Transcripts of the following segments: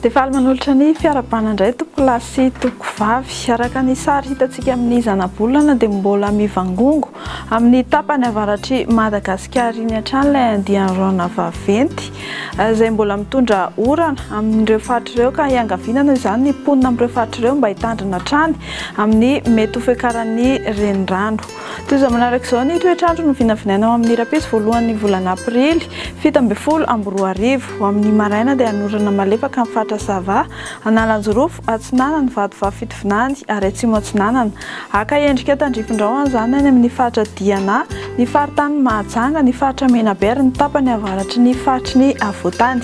Dia faly manolotra ny fiarahabana indray tompokolahy sy tompokovavy. Araka ny sary hitantsika amin'ny zanabolana dia mbola mivangongo amin'ny tapany avaratr'i Madagasikara iny hatrany ilay andiany rahona vaventy izay mbola mitondra orana amin'ireo faritra ireo ka iangaviana noho izany ny mponina amin'ireo faritra ireo mba hitandrina hatrany amin'ny mety ho fiakaran'ny renirano. Toy izao manaraka izao ny toetr'andro novinavinaina ao amin'ny rahampitso voalohan'ny volana aprily 2017. Ho amin'ny maraina dia hanorana malefaka ny faritra Sava, Analanjirofo, Atsinanana, Vatovavy Fitovinany ary Atsimo Atsinanana. Haka endrika tandrifin-drahona izany any amin'ny faritra Diana, ny faritanin'i Mahajanga, ny faritra Menabe ary ny tapany avaratry ny faritry ny afovoantany.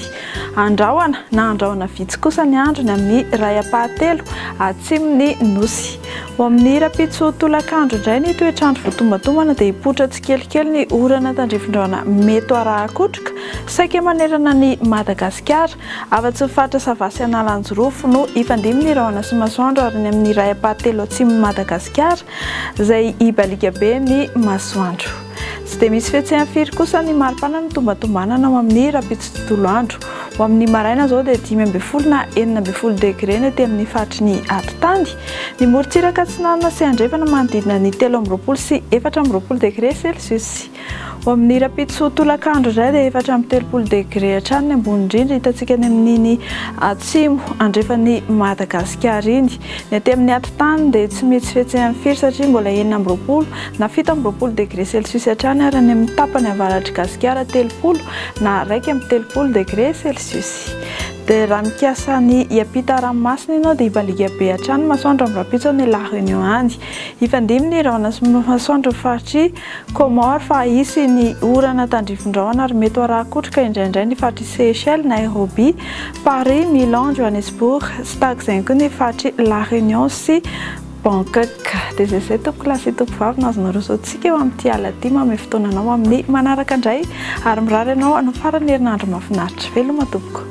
Andrahona na andrahona vitsy kosa ny androny amin'ny iray ampahatelo atsimon'ny Nosy. Ho amin'ny rahampitso tolakandro indray ny toetr'andro voatombantombana dia hipoitra tsikelikely ny orana tandrifin-drahona mety ho arahan-kotroka saika manerana an'i Madagasikara, afa-tsy ny faritra Sava sy Analanjirofo no hifandimby ny rahona sy masoandro ary ny amin'ny iray ampahatelo atsimon'i Madagasikara izay hibaliaka be ny masoandro. Tsy dia misy fihetsehany firy kosa ny maripana notombantombanana ao amin'ny rahampitso tontolo andro. Ho amin'ny maraina izao dia 15 na 16 degre ny aty amin'ny faritry ny atitany. Ny morontsiraka atsinanana sy andrefana manodidina ny 23 sy 24 degre celsius. Ho amin'ny rahampitso tolakandro indray dia 34 degre hatrany ny ambony indrindra hitantsika any amin'iny atsimo andrefan'i Madagasikara iny. Ny aty amin'ny atitany dia tsy misy fihetsehany firy satria mbola 26 na 27 degre celsius hatrany ary any amin'ny tapany avaratr'i Gasikara 30 na 31 degre celsius. Dia raha mikasa ny hiampita ranomasina ianao dia hibaliaka be hatrany ny masoandro amin'ny rahampitso any La Réunion any. Hifandimby ny rahona sy masoandro ny faritr'i Comores fa hisy ny orana tandrifin-drahona ary mety ho arahan-kotroka indraindray ny faritr'i Seychelles, Nairobi, Paris, Milan, Johannesburg sy tahaka izay ihany koa ny faritr'i La Réunion sy Bangkok. Dia izay izay tompokolahy sy tompovavy no azo narosoantsika eo amin'ity alina ity. Manome fotoana anao amin'ny manaraka indray ary mirary anao hanao faran'ny herinandro mahafinaritra. Veloma tompoko.